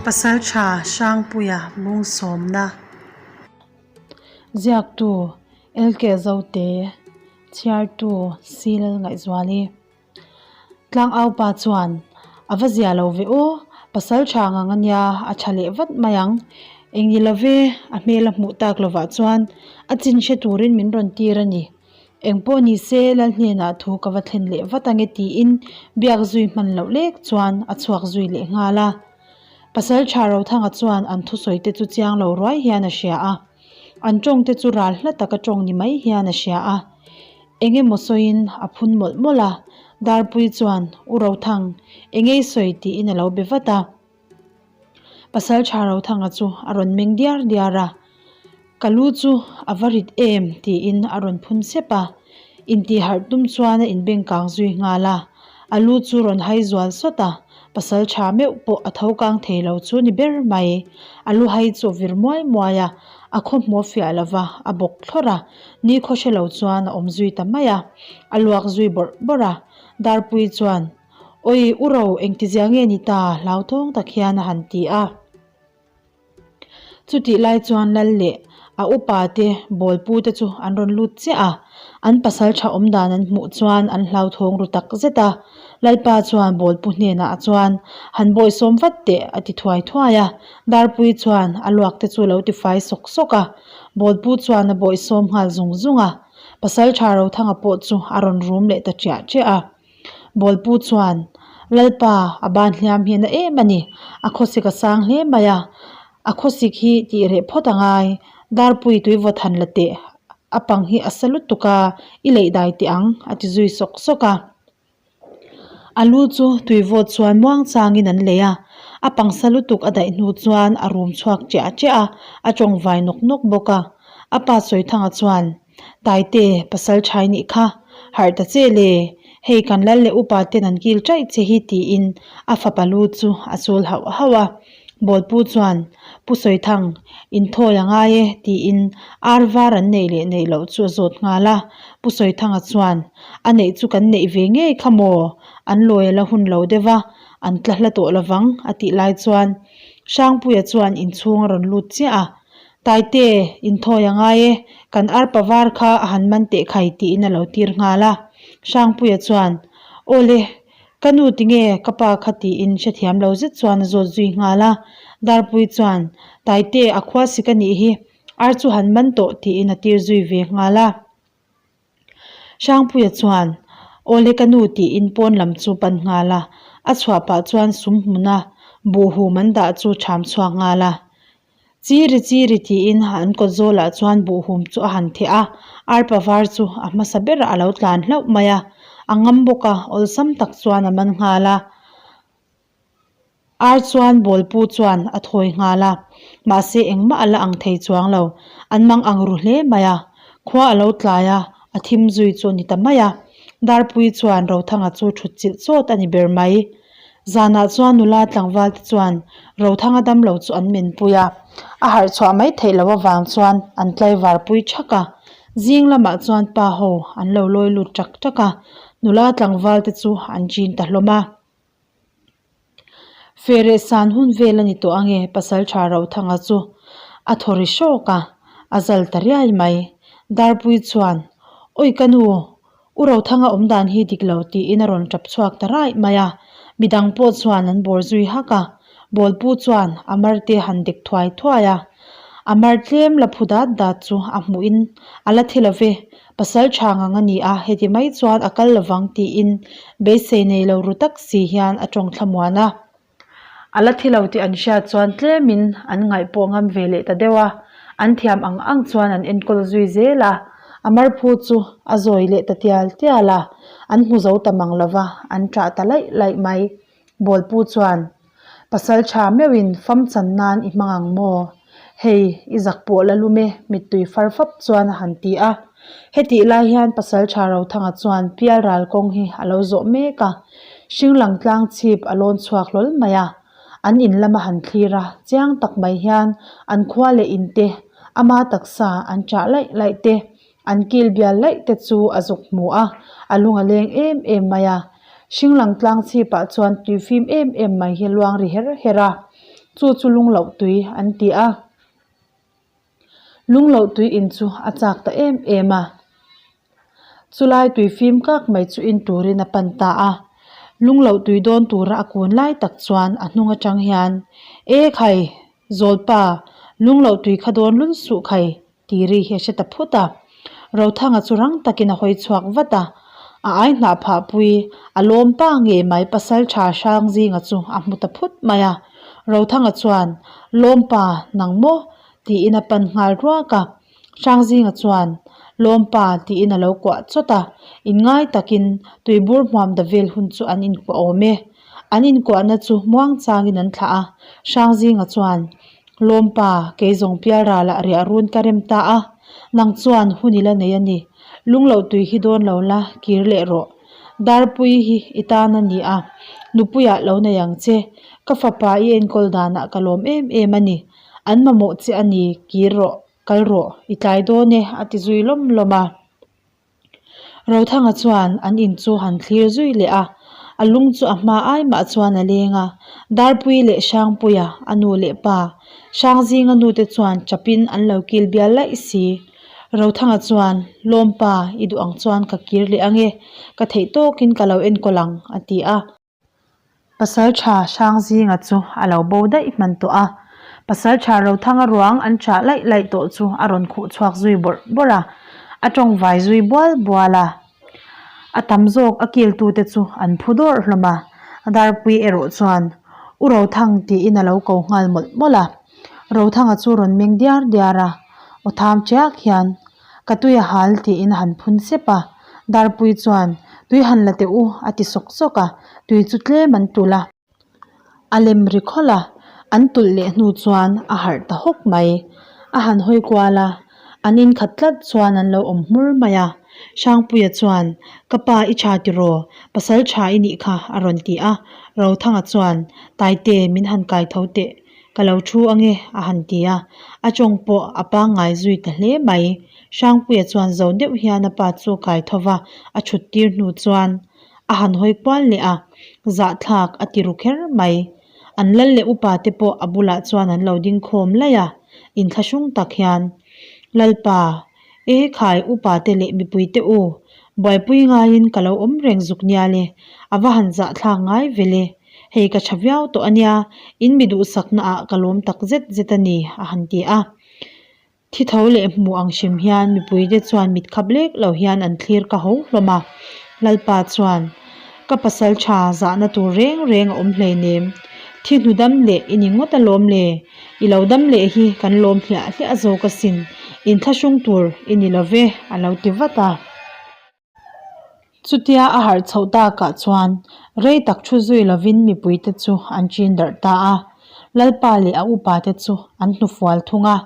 Pasaltha Hrangpuia Bungsawmna Ziaktu LK Zote Chhiartu Silal Ngaihzuali Tlangaupa chuan a va zia lo ve aw, pasal tha ngang a nia a tha leh vat mai ang. Eng ni love a hmel a hmuh tak lovah chuan a chin hre turin min rawn tir a ni. Eng pawh ni se lal hnenah thu ka va thlen leh vat ange tiin biak zui hman loh lek chuan a chhuak zui leh nghal a. Pasal tha Rothanga chuan an thusawi te chu chiang lo ruai hian a hria a. An tawng te chu ral hla taka tawng ni mai hian a hria a. Eng emaw sawiin a phun mawlh mawlh a, Darpui chuan, U Rothang, eng ei sawi tiin a lo be vat a. Pasal tha Rothanga chu a rawn meng diar diar a, Ka lu chu a va rit em tiin a rawn phun sep a, intihharh tum chuan a inbengkang zui nghal a, a lu chu rawn hai zual sawt a, pasal tha meuh pawh a tho kang thei lo chu ni ber mai. A lu hai chu a vir muai muai a, a khawhmuh a fiah lo va, a bawk thlawrh a, Ni khaw hre lo chuan a awm zui ta mai a, a luak zui bawrh bawrh a. Darpui chuan, Awi, u ro, engtizia nge ni ta? hlauthawng tak hian a han ti a. Chutih lai chuan Lal leh a upa te bawlpu te chu an rawn lut chiah a, an pasal tha awm dan an hmuh chuan an hlauthawng ru tak zet a. Lalpa chuan bawlpu hnenah chuan, Han bawihsawm vat teh, a ti thuai thuai a. Darpui chuan a luak te chu lo tifai sawk sawk a. Bawlpu chuan a bawihsawm nghal zung zung a, Pasal tha Rothanga pawh chu a rawn rum leh ta chiah chiah a. Bawlpu chuan, Lalpa, a ban hliam hi a na em a ni, a khawsik a sang hle mai a, a khawsik hi tih reh phawt a ngai, Darpui tui vawt han la teh, a pang hi a sa lutuk a, i leih dai teh ang, a ti zui sawk sawk a. A lu chu tui vawt chuan muang changin an lei a, a pangsa lutuk a daih hnu chuan a rum chhuak chiah chiah a, a tawng vai nawk nawk bawk a. A pa Sawithanga chuan, Taite, pasal thai nih kha, harh ta che le, hei kan lal leh upa ten an kil chaih che hi tiin a fapa lu chu a chul hauh hauh a. Bawlpu chuan, Pu Sawithang, inthawi a ngai e, tiin ar var an neih leh neih loh chu a zawt nghal a. Pu Sawithanga chuan, A neih chu kan neih ve ngei kha maw? An lawi a la hun lo deuh a, an tla hla tawh lovang, a tih lai chuan Hrangpuia chuan inchhung a rawn lut chiah a. Taite, inthawi a ngai e, kan arpa var kha a han man teh khai, tiin a lo tir nghal a. Hrangpuia chuan, Awle, Ka nu tinge ka pa kha tiin hrethiam lo zet chuan a zawt zui nghal a, Darpui chuan, Taite, a khua sik a nih hi, ar chu han man tawh tiin a tir zui ve nghal a. Hrangpuia chuan, Awle ka nu tiin pawn lam chu pan nghal a, a chhuah pah chuan sum hmuna buhhum an dah chu ṭham chhuak nghal a. Chiri chiri tiin an kawt zawlah chuan buhhum chu a han theh a, arpa var chu a hmasa berah a lo tlan hlauh mai a, a ngam bawk a, awlsam tak chuan a man nghal a. Ar chuan bawlpu chuan a thawi nghal a, mahse engmah a la ang thei chuang lo, an mang ang ru hle mai a, khua a lo tlai a, a thim zui chu a ni ta mai a. Darpui chuan Rothanga chu thut chilh chawt a ni ber mai. Zanah chuan nula tlangval te chuan Rothanga damlo chu an menpui a, a harh chhuah mai theih loh avang chuan an tlaivar pui thak a. Zing lamah chuan pa ho an lo lawi lut tak tak a, nula tlangval te chu an chin ta hlawm a. Fehreh san hun vel a ni tawh ange Pasaltha Rothanga chu a thaw ri hrawk a, a zal ta riai mai. Darpui chuan, Awi ka nu, U Rothanga awm dan hi dik lo tiin a rawn tap chhuak ta raih mai a, midang pawh chuan an bawr zui hak a, Bawlpu chuan a mar te han dek thuai thuai a, a mar tlem la phu dat dat chu a hmuhin a la thi love, pasal tha ngang a ni a, heti mai chuan a kal lovang tiin beisei nei lo ru tak si hian a tawng thlamuan a. A la thi lo tih an hriat chuan tlemin an ngaih pawh ngam ve leh ta deuh a, an thiam ang ang chuan an enkawl zui zel a, a marphu chu a zawi leh ta tial tial a, an hmu zo ta mang lo va, an ṭah ta laih laih mai. Bawlpu chuan, Pasal ṭha meuhin fam chan nan i hmang ang maw? Hei, i zak pawh la lum e, mittui far fap chuan a han ti a. Hetih lai hian Pasalṭha Rothanga chuan pial ral kawng hi a lo zawh mek a, hringlang tlang chhip a lawn chhuak hlawl mai a. An in lama han thlir a, chiang tak mai hian an khua leh in te, ama taksa an ṭah laih laih te, An kil bial laih te chu a zuk hmu a, a lung a leng em em mai a. Hringlang tlang chhipah chuan tui fim em em mai hi luang ri her her a. Chu chu lungloh tui an ti a. Lungloh tui in chu a chak ta em em a. Chulai tui fim kak mai chu in turin a pan ta a. Lungloh tui dawn tura a kun lai tak chuan a hnung atang hian, E khai! Zawlpa, lungloh tui kha dawn lul suh khai! Ti ri hi a hre ta phut a. Rothanga chu rang takin a hawi chhuak vat a. A ai hnah phah pui, a lawm pa ngei mai pasal tha hrang zinga chu a hmu ta phut mai a. Rothanga chuan, Lawm pa, nang maw? tiin a pan nghal ruak a. Hrang zinga chuan, Lawm pa, tiin a lo kuah chawt a. Inngai takin tuibur hmuam da vel hun chu an inkuah awm e. An inkuahna chu muangchangin an thlah a. Hrang zinga chuan, Lawmpa, kei zawng pialralah riah run ka rem ta a, nang chuan hun i la nei a ni. Lungloh tui hi dawn lo la, kir leh rawh. Darpui hi i tan a ni a, nupuiah lo nei ang che. Ka fapa i enkawl danah ka lawm em em a ni. An mamawh che a ni, kir rawh, kal rawh, i tlai dawn e, a ti zui lawm lawm a. Rothanga chuan an in chu han thlir zui leh a, a lung chu a hma ai mah chuan a leng a, Darpui leh Hrangpuia a nu leh pa, Hrangzinga nu te chuan chapin an lo kil bial laih si. Rothanga chuan, Lawmpa, i duh ang chuan ka kir leh ange, ka theih tawkin ka lo enkawl ang, a ti a. Pasalṭha Hrangzinga chu a lo bo daih hman tawh a, Pasalṭha Rothanga ruang an ṭah laih laih tawh chu a rawn khuh chhuak zui bawrh bawrh a, a ṭawngvai zui bual bual a. A tam zawk a kiltute chu an phu dawrh hlawm a, Darpui erawh chuan U Rothang tiin a lo ko nghal mawlh mawlh a. Rothanga chu rawn meng diar diar a, aw tham ṭiak hian Ka tui a hal tiin a han phun sep a, Darpui chuan, Tui han la teh u a ti sawk sawk a, tui chu tlem an tulh a. A lem ri khawlh a, an tulh leh hnu chuan a harh ta hawk mai. A han hawi kual a, an inkhat tlat chuan an lo awm hmur mai a. Hrangpuia chuan, Ka pa i tha tiraw, pasal tha i nih kha a rawn ti a. Rothanga chuan, Taite min han kai tho teh Ka lo thu ange, a han ti a. A tawng pawh a pangngai zui ta hle mai. Hrangpuia chuan zo deuh hian a pa chu kai tho va, a thut tir hnu chuan a han hawi kual leh a, zahthlak a ti ru kher mai. An lal leh upa te pawh a bulah chuan an lo ding khawm laih a, inthlahrung tak hian, Lalpa, e khai upa te leh mipui te u, buaipui ngaiin ka lo awm reng zuk nia le, a va han zahthlak ngai vel e. Hei ka tha viau tawh a nia, in mi duhsakna ah ka lawm tak zet zet a ni, a han ti a. Thi tho leh hmuh ang hrim hian mipuite chuan mit khap lek lo hian an thlir ka ho hlawm a. Lalpa chuan, Ka pasal tha zahna tur reng reng a awm hleinem. Thi hnu dam leh i ni ngawt alawm le, i lo dam leh hi kan lawm hliah hliah zawk asin, inthlahrung tur i ni lo ve, a lo ti vat a. Chutia a harh chhoh takah chuan rei tak thu zui lovin mipuite chu an chin darh ta a. Lalpa leh a upate chu an hnufual thung a.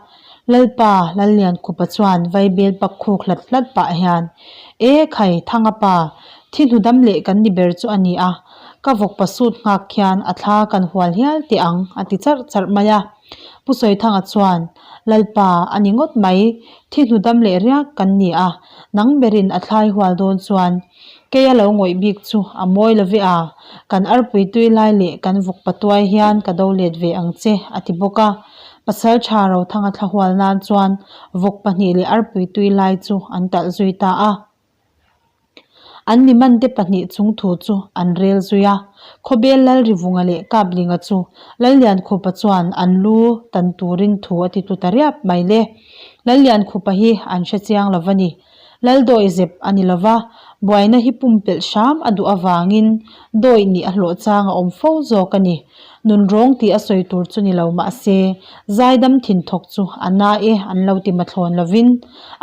Lalpa, Lalliankhupa chuan vaibel pak khuk hlat hlat pah hian, E khai, Thanga pa, thi hnu dam leh kan ni ber chu a ni a, ka vawkpa sut nghak khian a thla kan hual hial teh ang, a ti charh charh mai a. Pu Sawithanga chuan, Lalpa, a ni ngawt mai, thi hnu dam leh riak kan ni a, nang berin a thlai hual dawn chuan kei a lo ngawih bik chu a mawi lo ve a, kan arpui tui lai leh kan vawk patuai hian ka do let ve ang che, a ti bawk a. Pasaltha Rothanga thla hual nan chuan vawk pahnih leh arpui tui lai chu an talh zui ta a. An mi mante pahnih chung thu chu an rel zui a. Khawbel Lalrivunga leh Kaplinga chu Lalliankhupa chuan an lu tan turin thu a ti tlu ta riap mai le. Lalliankhupa hi an hre chiang lo va ni. Laldawi zep a ni lo va, buaina hi pumpelh hram a duh avangin dawi nih a hlawh chang a awm fo zawk a ni. Nunrawng tih a sawi tur chu ni lo mah se, zaidam thinthawk chu a na e an lo ti mathlawn lovin,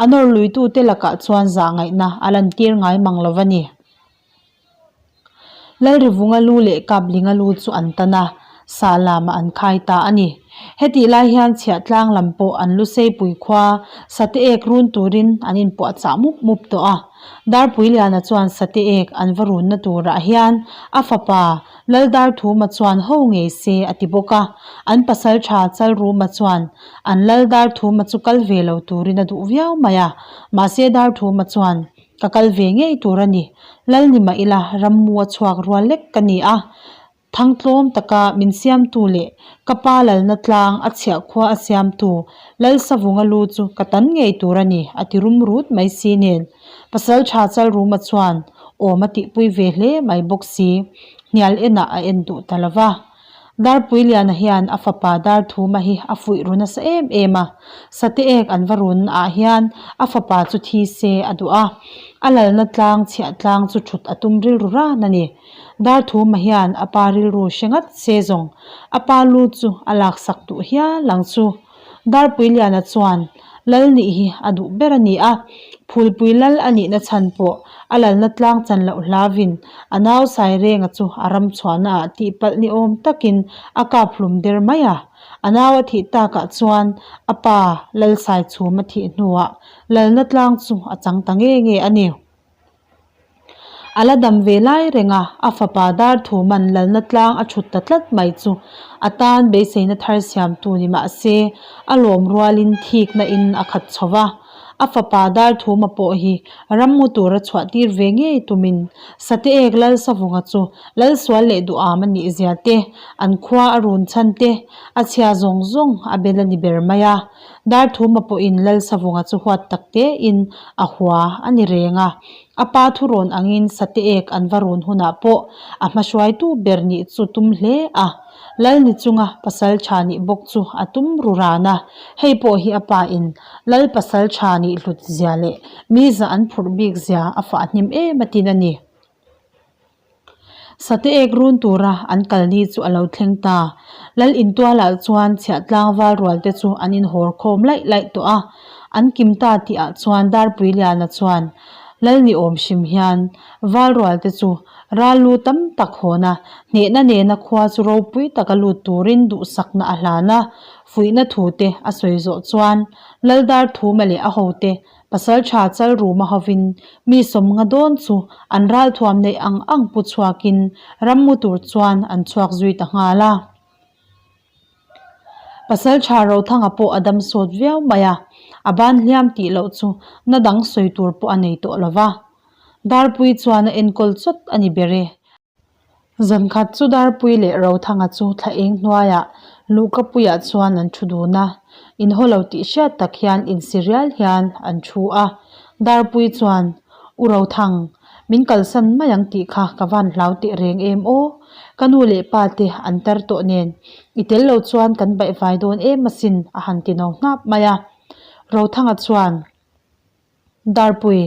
a nawr luitute lakah chuan zah ngaihna a lantir ngai mang lo va ni. Lalrivunga lu leh Kaplinga lu chu an tan a, sah lamah an khai ta a ni. Hetih lai hian chhiahtlang lam pawh an lu seipui khua sate ek run turin an inpuahchah mup mup tawh a. Darpuiliana chuan sate ek an va runna turah hian a fapa Laldarthuma chuan ho ngei se a ti bawk a, an pasal tha Chalruma chuan an Laldarthuma chu kal ve lo turin a duh viau mai a, mahse Darthuma chuan ka kal ve ngei tur a ni, Lal ni mah ila rammu a chhuak rual lek ka ni a. Thangtlawm taka min siamtu leh ka pa lalna tlang a chhiah khua a siamtu Lalsavunga lu chu ka tan ngei tur a ni, a ti rum rut mai si nen. Pasaltha Chalruma chuan awm a tihpui ve hle mai bawk si, hnial enah a en duh ta lo va. Darpuiliana hian a fapa Darthuma hi a fuih ru nasa em em a, Sate ek an va run ah hian a fapa chu thi se a duh a, a lalna tlang chhiah tlang chu thut a tum rilru ran a ni. Darthuma hian a pa rilru hre ngat se zawng a pa lu chu a laksak duh hial ang chu. Darpuiliana chuan Lal nih hi a duh ber a ni a, Phulpui Lal a nihna chhan pawh a lalna tlang chan loh hlavin a nau Sairenga chu a ram chhuahna ah tihpalh ni awm takin a kap hlum der mai a. A nau a thih takah chuan a pa Lal Saichhum a thih hnuah lalna tlang chu a chang ta nge nge a ni. A la dam ve lai reng a, a fapa Darthuman lalna tlang a thut ta tlat mai chu a tan beiseina thar siamtu ni mah se, a lawm rualin thikna in a khat chho va. A fapa Darthuma pawh hi rammu tura chhuah tir ve ngei tumin Sate ek Lalsavunga chu Lalsual leh duham a nih zia te, an khua a run chhan te, a chhia zawng zawng a bel a ni ber mai a. Darthuma pawhin Lalsavunga chu huat tak tein a hua a ni reng a. A pa thurawn angin Sate ek an va run hunah pawh a hmahruaitu ber nih chu tum hle a. Lal ni chunga pasal tha nih bawk chu a tum ru ran a. Hei pawh hi a pa in Lal pasal tha nih hlut zia leh mi zah an phurh bik zia a fah hnem em atin a ni. Sate ek run tura an kal ni chu a lo thleng ta. Lal intualah chuan chhiah tlangval rual te chu an inhawr khawm laih laih tawh a. An kim ta tih ah chuan Darpuiliana chuan Lal ni awm hrim hian val rual te chu ral lu tam tak hawn a, hnehna nena khua chu ropui taka lut turin duhsakna a hlan a, fuihna thu te a sawi zawh chuan Lal Darthuma leh a hote Pasalṭha Chalruma hovin mi sawmnga dawn chu an ralthuam neih ang ang pu chhuakin rammu tur chuan an chhuak zui ta nghal a. Pasalṭha Rothanga pawh a dam sawt viau mai a, a ban hliam tih loh chu na dang sawi tur pawh a nei tawh lo va. Darpui chuan a enkawl chawt a ni ber e. Zankhat chu Darpui leh Rothanga chu thla eng hnuaiah Luhkapuiah chuan an thu dun a, inhaw lo tih hriat tak hian insi rial hian an thu a. Darpui chuan, U Rothang, min kalsan mai ang tih kha ka van hlau teh reng em aw? Ka nu leh pa te an tar tawh nen, i tel lo chuan kan baihvai dawn em asin a han ti no hnap mai a. Rothanga chuan. Darpui,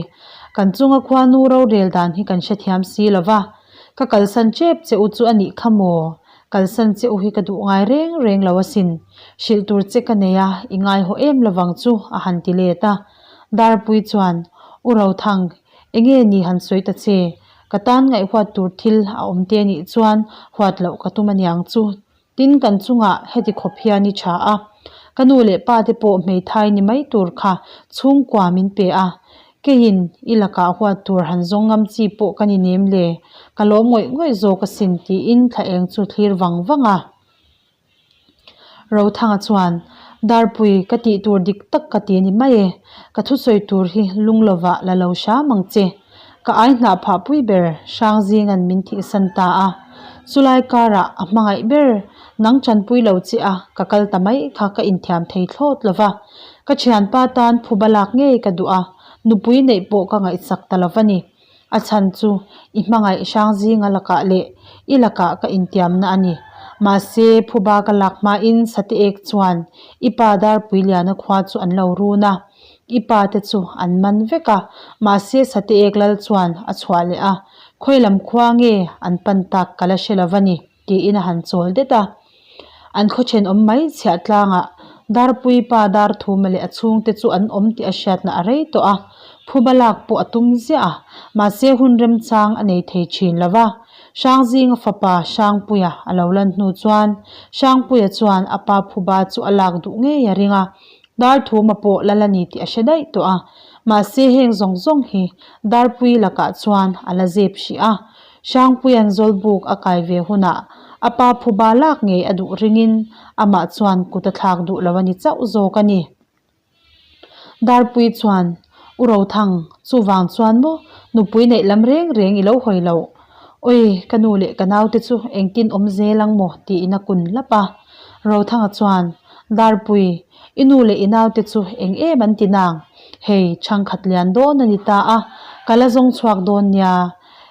kan chunga khuanu rorel dan hi kan hrethiam si lo va, ka kalsan tep che u chu a nih kha maw? Kalsan che u hi ka duh ngai reng reng lo asin. Hrilh tur che ka nei a, i ngaihawh em lovang chu, a han ti let a. Darpui chuan, U Rothang, enge ni han sawi ta che? Ka tan ngaihhuat tur thil a awm te nih chuan huat loh ka tum aniang chu, Tin, kan chungah heti khawp hian i tha a, ka nu leh pa te pawh hmeithai ni mai tur kha chhungkua min pe a, keiin i lakah huat tur han zawng ngam chi pawh ka ni nem le, ka lawm ngawih ngawih zawk asin tiin thla eng chu thlir vang vang a. Rothanga chuan, Darpui, ka tih tur dik tak ka ti ni mai e, ka thusawi tur hi lung lovah la lo hram ang che. Ka ai hnah phah pui ber Hrangzinga'n min thihsan ta a, chulai karah a hmangaih ber nang tanpui lo che a ka kal ta mai kha ka inthiam thei thlawt lo va, ka thianpa tan phuba lak ngei ka duh a, nupui neih pawh ka ngaihsak ta lo va ni. A chhan chu i hmangaih Hrangzinga lakah leh i lakah ka intiamna a ni. Mahse, phuba ka lak hmain Sate ek chuan i pa Darpuiliana khua chu an lo run a. I pa te chu an man vek a, mahse Sate ek lal chuan a chhuah leh a, khawi lam khua nge an pan tak ka la hre lo va ni, tiin a han chawl det a. An khaw thenawm mai chhiah tlangah Darpui pa Darthuma leh a chhungte chu an awm tih a hriatna a rei tawh a, phuba lak pawh a tum ziah a, mahse hun remchang a nei thei thin lo va. Hrangzinga fapa Hrangpuia a lo lan hnu chuan Hrangpuia chuan a pa phuba chu a lak duh ngei a ring a, Darthuma pawh lal a ni tih a hre daih tawh a, mahse heng zawng zawng hi Darpui lakah chuan a la zep hrih a. Hrangpuia'n Zawlbuk a kai ve hunah a pa phuba lak ngei a duh ringin amah chuan kut a thlak duh lo a ni chauh zawk a ni. Darpui chuan, U Rothang, chuvang chuan maw nupui neih lam reng reng i lo hawi loh? Awi, ka nu leh ka naute chu engtin awm zel ang maw? tiin a kun lap a. Rothanga chuan, Darpui, i nu leh i naute chu eng em an ti nang? Hei, chhangkhat lian dawn a ni ta a, ka la zawng chhuak dawn nia.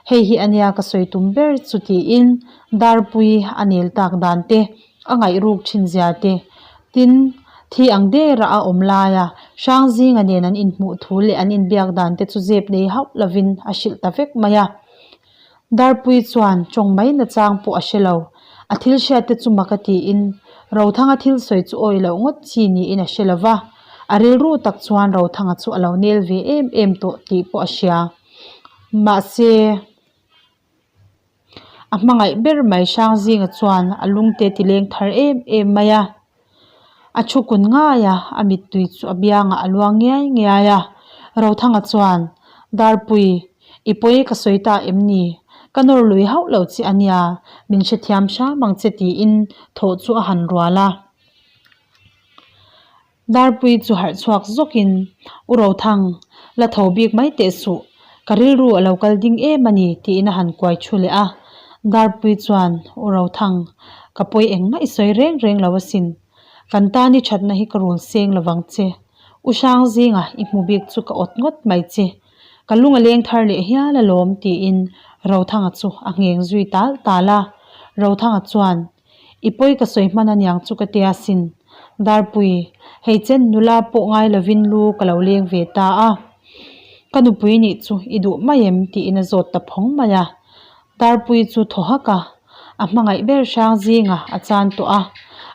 Hei hi a nia ka sawi tum ber chu tiin Darpui a nel tak dan te, a ngaih ruk thin zia te, tin, thi ang dera a awm laia Hrangzinga nen an inhmuh thu leh an inbiak dan te chu zep nei hauh lovin a hrilh ta vek mai a. Darpui chuan tawng mai nachang pawh a hre lo. A thil hriat te chu mak a tiin Rothanga thil sawi chu awi loh ngawt chi niin a hre lo va, a rilru tak chuan Rothanga chu a lo nel ve em em tawh tih pawh a hria. Mahse. A hmangaih ber mai Hrangzinga chuan a lungte ti leng thar em em mai a. A thu kun ngai a, a mittui chu a biangah a luang ngiai ngiai a. Rothanga chuan, Darpui, i pawi ka sawi ta em ni? Ka nawr lui hauh lo che a nia, min hrethiam hram ang che tiin thawh chu a han rual a. Darpui chu harh chhuak zawkin, U Rothang, la tho bik mai teh suh, ka rilru a lo kal ding em a ni, tiin a han kuai thu leh a. Darpui chuan, U Rothang, ka pawi engmah i sawi reng reng lo asin. Kan tan i thatna hi ka rul seng lovang che. U Hrangzinga i hmu bik chu ka awt ngawt mai che. Ka lung a leng thar leh hial alawm, tiin Rothanga chu a ngheng zui tal tal a. Rothanga chuan, I pawi ka sawi hman aniang chu ka tia sin. Darpui, hei chen nula pawh ngai lovin lu ka lo leng ve ta a. Ka nupui nih chu i duh mai em tiin a zawt ta phawng mai a. Darpui chu thaw hak a, a hmangaih ber hrang zinga a chan tawh a.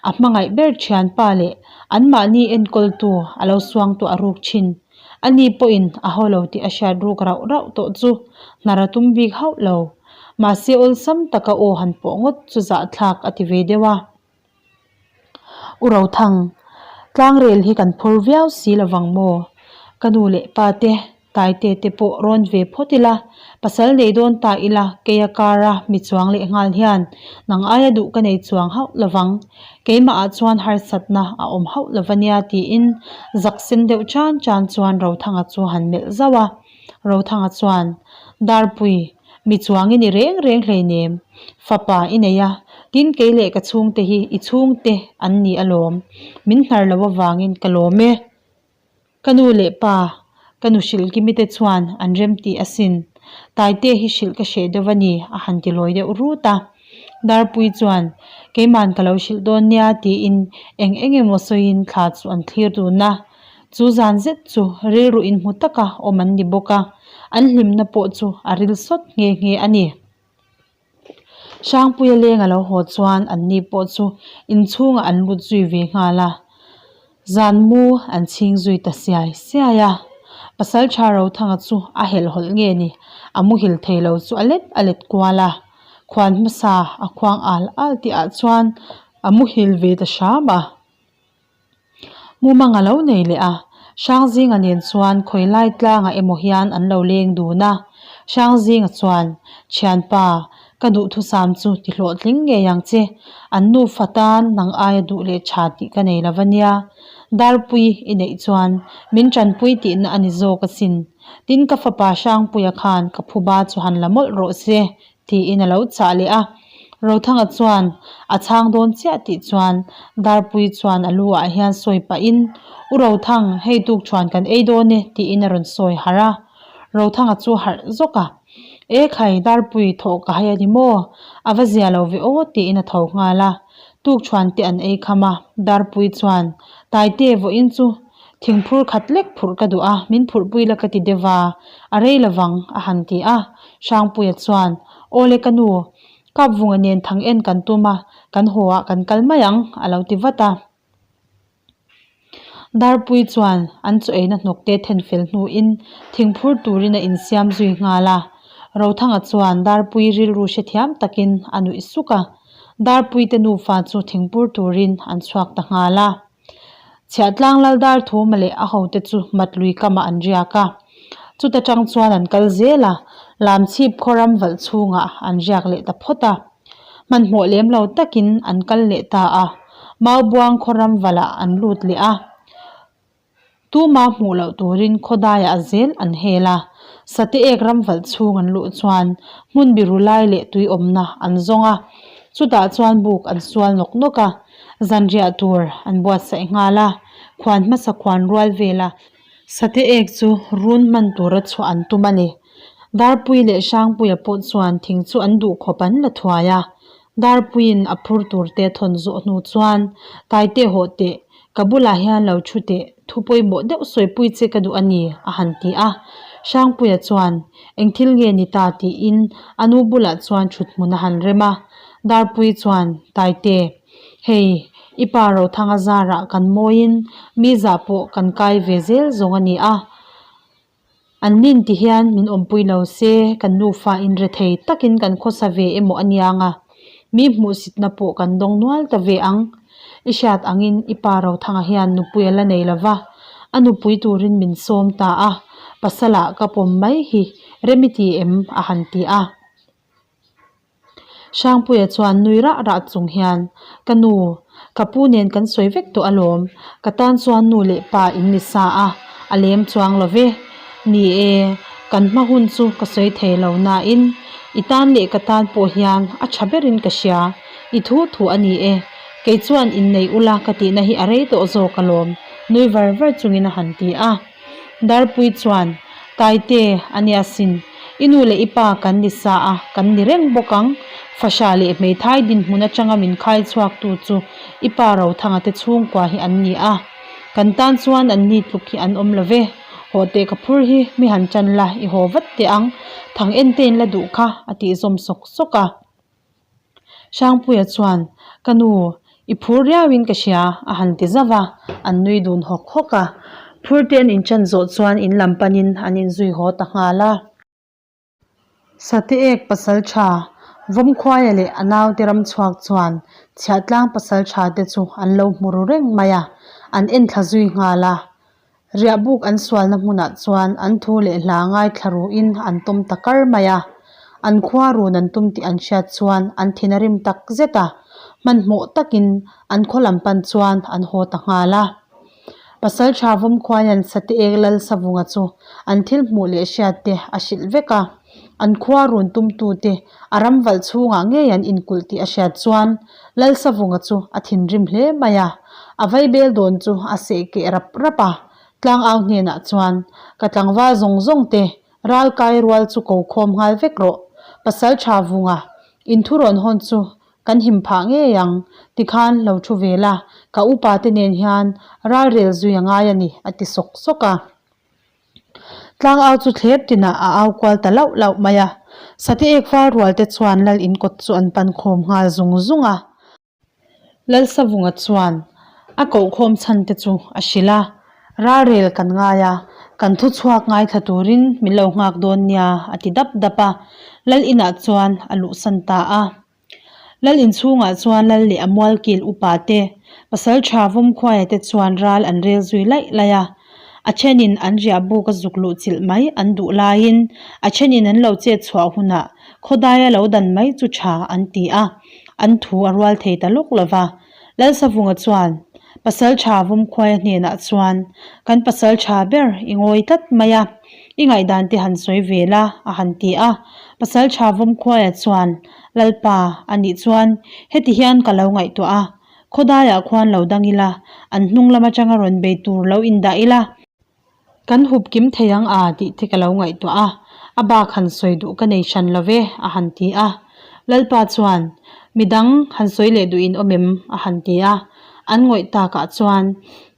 A hmangaih ber thianpa leh anmahni enkawltu a lo suang tawh a ruk thin. Ani pawhin a haw lo tih a hriat ruk rauh rauh tawh chu hnar a tum bik hauh lo. Mahse awlsam taka aw han pawh ngawt chu zahthlak a ti ve deuh a. U Rothang, tlangrel hi kan phur viau si lovang maw? Ka nu leh pa te, Taite te pawh rawn ve phawt ila, pasal nei dawn ta ila keia kara mi chuang leh nghal hian nang aia duh ka nei chuang hauh lovang. Keimahah chuan harsatna a awm hauh lova nia tiin zak sen deuh chan chan chuan Rothanga chu han melh zauh a. Rothanga chuan, Darpui, mi chuang i ni reng reng hleinem, fapa i nei a, tin kei leh ka chhungte hi i chhungte an ni alawm, min hnar lo avangin ka lawm e. Ka nu leh pa, ka nu hrilh kimi te chuan an rem tih asin. Taite hi hrilh ka hreh deuh a ni, a han ti lawi deuh rut a. Darpui chuan, Keiman ka lo hrilh dawn nia tiin eng eng emaw sawiin thla chu an thlir dun a. Chu zan zet chu rilru inhmu taka awm an ni bawk a, an hlimna pawh chu a ril sawt nghe nghe a ni. Hrangpuia leng a lo haw chuan an ni pawh chu inchhungah an lut zui ve nghal a, zan mu an chhing zui ta siai siai a. Pasaltha Rothanga chu a helhhawlh nge ni, a muhil thei lo chu a let a let kual a, khuan hmasa a khuang al al tihah chuan a muhil ve ta hram a. Mumang a lo nei leh a, Hrangzinga nen chuan khawilai tlangah emaw hian an lo leng dun a. Hrangzinga chuan, Thianpa, ka duhthusam chu ti hlawhtling ngei ang che, an nufa tan nang aia duh leh tha tih ka nei lo va nia. Darpui i neih chuan min tanpui tihna a ni zawk asin. Tin, ka fapa Hrangpuia khan ka phuba chu han la mawlh rawh se tiin a lo chah leh a. Rothanga chuan a chhang dawn chiah tih chuan Darpui chuan a lu ah hian sawi pahin, U Rothang, hei tuk thuan kan ei dawn e tiin a rawn sawi harh a. Rothanga chu harh zawk a, E khai, Darpui thawh ka hai a ni maw? A va zia lo ve aw tiin a tho nghal a. Tuk thuan te an ei kham a, Darpui chuan, Taite, vawiin chu Thingphur khat lek phurh ka duh a, min phurhpui la ka ti deuh va, a rei lovang, a han ti a. Hrangpuia chuan, Awle ka nu, Kapvunga nen thang en kan tum a, kan haw ah kan kal mai ang, a lo ti vat a. Darpui chuan an chaw eina hnawk te then fel hnuin thingphur turin a insiam zui nghal a. Rothanga chuan Darpui rilru hrethiam takin a nuih suk a. Darpui te nufa chu thingpur turin an chhuak ta nghal a. Chhiahtlang Laldar Thuma leh a hote chu Matlui kamah an riak a. Chuta tang chuan an kal zel a, Lamchhip khaw ram valh chhungah an riak leh ta phawt a. Hmanhmawh lem lo takin an kal leh ta a, Maubuang khaw ram valhah an lut leh a. Tuma hmuh loh turin khawdaiah zel an hel a. Sate ek ram valh chhung an luh chuan hmun biru lai leh tui awmna an zawng a, chutah chuan buk an sual nawk nawk a, zanriah tur an buatsaih nghal a, khuan hmasa khuan rual vela Sate ek chu run hman tura chhuah an tum a ni. Darpui leh Hrangpuia pawh chuan thing chu an duh khawp an la thuai a. Darpuiin a phur tur te thawn zawh hnu chuan, Taite hawh teh, ka bulah hian lo thu teh, thu pawimawh deuh sawipui che ka duh a ni, a han ti a. Hrangpuia chuan, Eng thil nge ni ta? tiin a nu bulah chuan thut hmun a han rem a. Darpui chuan, Taite, Hei, i pa Rothanga zarah kan mawiin mi zah pawh kan kai ve zel zawng a ni a. An nin ti hian min awmpui lo se, kan nufa inrethei takin kan khawsa ve emaw a niang a, mi hmuhsitna pawh kan dawng nual ta ve ang. I hriat angin i pa Rothanga hian nupui a la nei lo va, a nupui turin min sawm ta a, pasalah ka pawm mai hi rem i ti em? a han ti a. Hrangpuia chuan nui rah rah chung hian, Ka nu, ka pu nen kan sawi vek tawh alawm, ka tan chuan nu leh pa in ni sa a, a lem chuang lo ve. Ni e, kan hma hun chu ka sawi thei lo nain i tan leh ka tan pawh hian a tha berin ka hria, i thu thu a ni e, kei chuan innei ula ka tihna hi a rei tawh zawk alawm, nui var var chungin a han ti a. Darpui chuan, Taite, a nia sin. I nu leh i pa kan ni sa a, kan ni reng bawk ang. Fahra leh hmeithai dinhmun atanga min khai chhuaktu chu i pa Rothanga te chhungkua hi an ni a. Kan tan chuan an ni tluk hi an awm lo ve. Haw teh ka phur hi, mi han tan la, i haw vat teh ang. Thang en te in la duh kha, a tih zawm sawk sawk a. Hrangpuia chuan, Ka nu, i phur riauin ka hria, a han ti zauh a, an nui dun hawk hawk a. Phur te an inchan zawh chuan in lam panin an inzui haw ta nghal a. Sate ek pasal tha, Vawmkhuaia leh a naute ram chhuak chuan Chhiahtlang pasal tha te chu an lo hmu ru reng mai a, an enthla zui nghal a. Riahbuk an sualna hmunah chuan an thu leh hla ngaithla ruhin an tawm ta kar mai a. An khua run an tum tih an hriat chuan an thin a rim tak zet a, hmanhmawh takin an khaw lam pan chuan an haw ta nghal a. Pasaltha Vawmkhuaia'n Sate Ek Lal Savunga chu an thil hmuh leh hriat te a hrilh vek a. An khua run tumtute a ram valh chhungah ngei an inkulh tih a hriat chuan Lalsavunga chu a thinrim hle mai a, a vaibel dawn chu a seh keh rap rap a, tlangau hnenah chuan, Ka tlangval zawng zawng te, ral kai rual chu ko khawm nghal vek rawh, pasal tha vunga, in thu rawn hawn chu kan him phah ngei ang, tikhan lo thu ve la, ka upa te nen hian ral rel zui a ngai a ni, a ti sawk sawk a. Tlangau chu thlep tinah a au kual ta lauh lauh mai a, Sate ek fal rual te chuan Lal in kawt chu an pan khawm nghal zung zung a. Lalsavunga chuan a kohkhawm chhan te chu a hrilh a, Ralrel kan ngai a, kan thu chhuak ngaithla turin min lo nghak dawn nia a ti dap dap a, Lal inah chuan a luhsan ta a. Lal inchhungah chuan Lal leh a mualkil upa te, pasal tha Vawmkhuaia te chuan ral an rel zui laih laih a. A thenin an riah buk a zuk luh chilh mai an duh laiin a thenin an lo chet chhuah hunah khawdaia lo dan mai chu tha an ti a, an thu a rual thei ta lawk lo va. Lalsavunga chuan pasal tha Vawmkhuaia hnenah chuan, Kan pasal tha ber i ngawi tlat mai a, i ngaihdan te han sawi ve la, a han ti a. Pasal tha Vawmkhuaia chuan, Lalpa, a nih chuan heti hian ka lo ngaihtuah a, khawdaiah khuan lo dang ila, an hnung lam atanga rawn bei tur lo indah ila, Kan hup kim thei ang a tih te ka lo ngaihtuah a, a bak han sawi duh ka nei hran lo ve, a han ti a. Lalpa chuan, Midang han sawi leh duh in awm em? a han ti a. An ngawih takah chuan,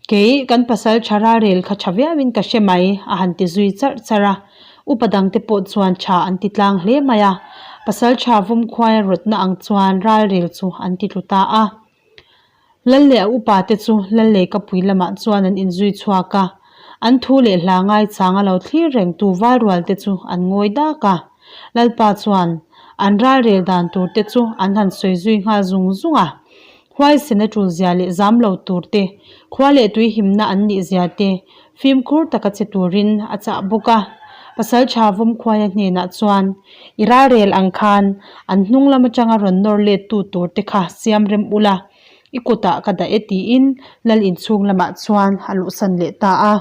Kei kan pasal tha ralrel kha tha viauin ka hre mai, a han ti zui charh charh a. Upa dangte pawh chuan tha an ti tlang hle mai a. Pasal tha vawmkhuaia rawtna ang chuan ralrel chu an ti tlu ta a. Lal leh a upa te chu Lal leh Kapui lamah chuan an inzui chhuak a, an thu leh hla ngaichang a lo thlir reng tu valrual te chu an ngawi dak a. Lalpa chuan an ralrel dan tur te chu an han sawi zui nghal zung zung a. Huaisen a tul zia leh zam lo tur te, khua leh tui himna an nih zia te fimkhur taka che turin a chah bawk a. Pasaltha Vawmkhuaia hnenah chuan I ralrel ang khan an hnung lam atanga rawn nawr let tu tur te kha siam rem ula, i kutah ka dah e tiin lal inchhung lamah chuan a luhsan leh ta a.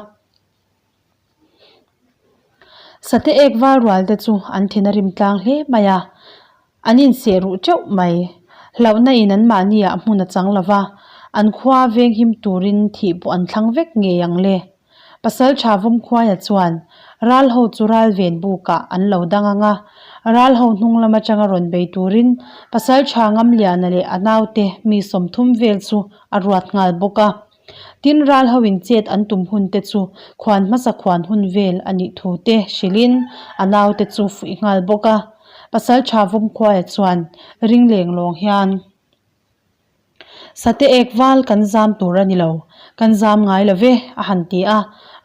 Sate ek val rual te chu an thin a rim tlang hle mai a, an inseh ruh teuh mai. Hlauhna in an mahni ah hmun a chang lo va, an khua venghim turin thih pawh an thlang vek ngei ang le. Pasaltha Vawmkhuaia chuan ral ho chu ral ven bukah an lo dang ang a, ral ho hnung lam atanga rawn bei turin Pasaltha Ngamliana leh a naute mi 30 vel chu a ruat nghal bawk a. Tin, ral ho in chet an tum hun te chu khuan hmasa khuan hun vel a nih thu te hrilhin a naute chu fuih nghal bawk a. Pasaltha Vawmkhuaia chuan ring leng lawng hian. Sate ek val kan zam tur a ni lo, kan zam ngai lo ve, a han ti a.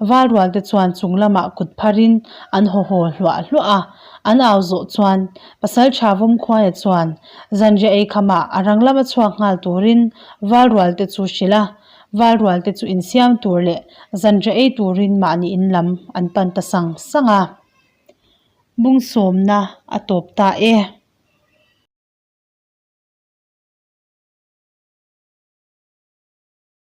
Val rual te chuan chung lamah kut pharin an haw haw hluah hluah a. An au zawh chuan Pasaltha Vawmkhuaia chuan zanriah ei khamah a rang lama chhuak nghal turin val rual te chu hrilh a. Val rual te chu insiam tur leh zanriah ei turin mahni in lam an pan ta sang sang a. Bung sawmna a tawp ta e.